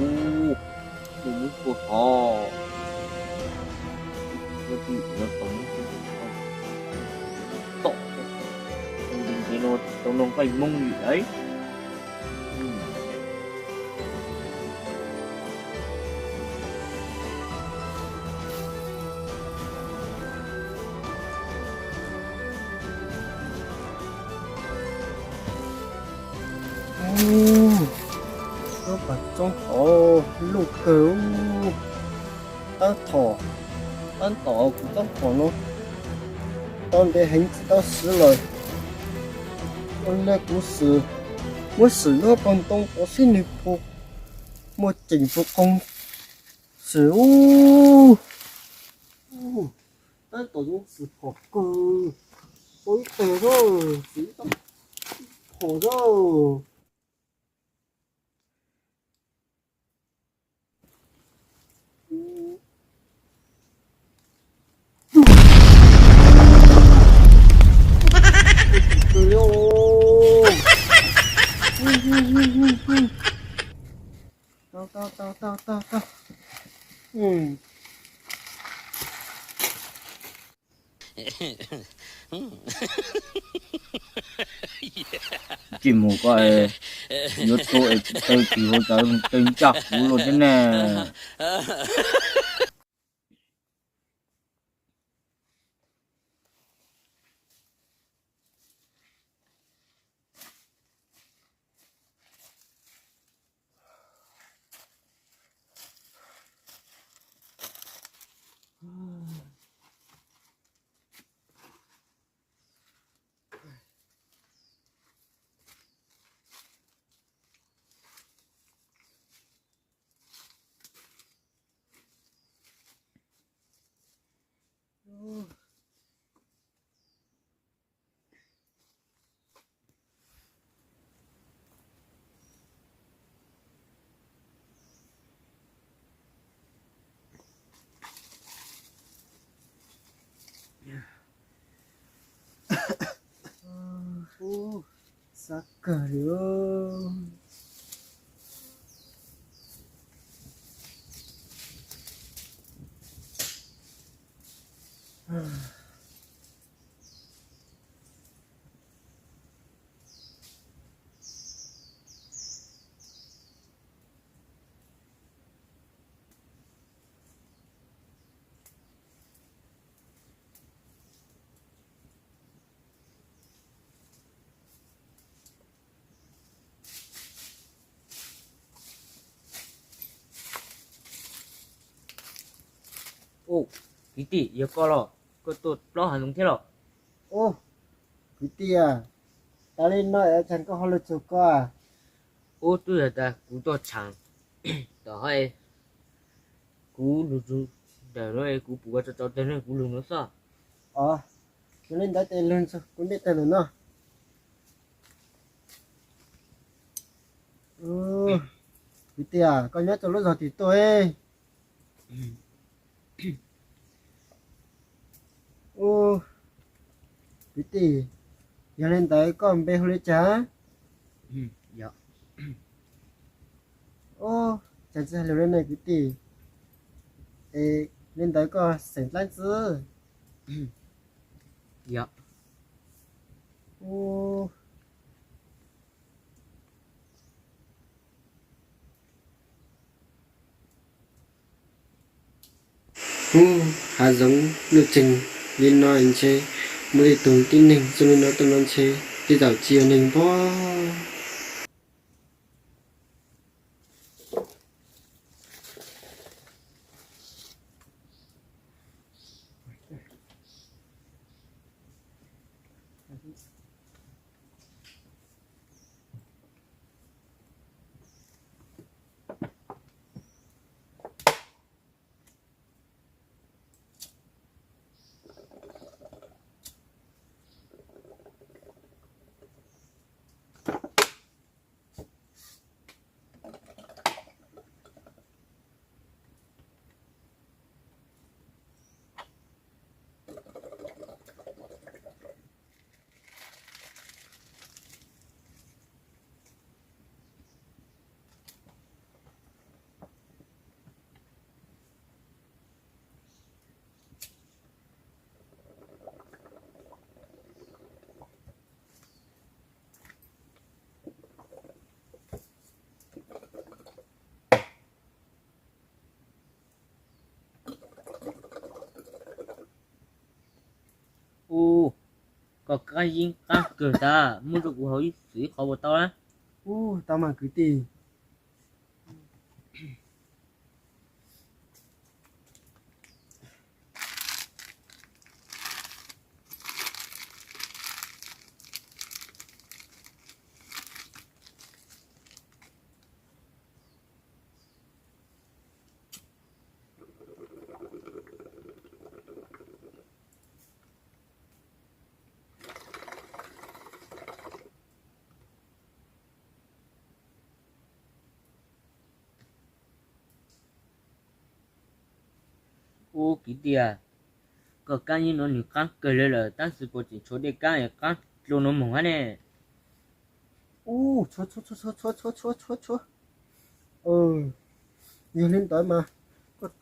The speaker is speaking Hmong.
Ub, tus muab kua hov, ua tim no tau muab kua hov tom, ntawm no tau no nqaij Hmoob li lauj. Ub, lub pas txoob hov luj kawg. Tab tom, tab tom kuv txoob hov no tau ntev heev tsis tau siv lawm. Ua li kuv sim muab sim lub pob ntoo tod seb nws puas muaj ceem puas qoo. Sim ub, tab tom zoo sim phom kawg. Tau ib teg xwb, sim ib teg phom xwb. Tau, tau, tau, tau, tau, tau. Tsis mus ko, yuav tuag es tsis tau tis hauv cov teev ncaj kuv los thiab ne. Ub, xav kawg li. Ub, kwv tij, yog koj los? Koj tuaj plaub hav zoov thiab los? Ub, kwv tij, tas li no es tsam koj ho los txog koj? Ub, twb yog tas kuv tuaj tsam tom hov, kuv lug txug ntawm no, kuv pum koj tso tso teg no kuv lug no xwb. Os, yog li ntawd ces lug txug kuv ncej teg ntawm no. Kwv tij, koj nyob rau lub zog twg tuaj? Ub, kwv tij, yog li ntawd koj npe hu li cas? Ub, cas tsis hais lus li ne kwv tij? Es li ntawd koj xeem dlaab tsi? Ub, ub, hav zoov nuj tseeg li no ntshe muaj ib tug tib neeg zoo li no tuaj no ntshe tej zaum tsis yog neeg pob. Koj qab yeeb qab kawg tas, muab rau kuv haus ib xwm ib qho puas tau na? Ub, tau mas kwv tij. Ub kwv tij, koj qab yeeb no nws qab kawg li lawm, tab sis puas tseem tshuav dej kab es qab dlua no mus hab ne? Ub, tshuav tshuav tshuav tshuav tshuav tshuav tshuav. Yog li ntawd mas koj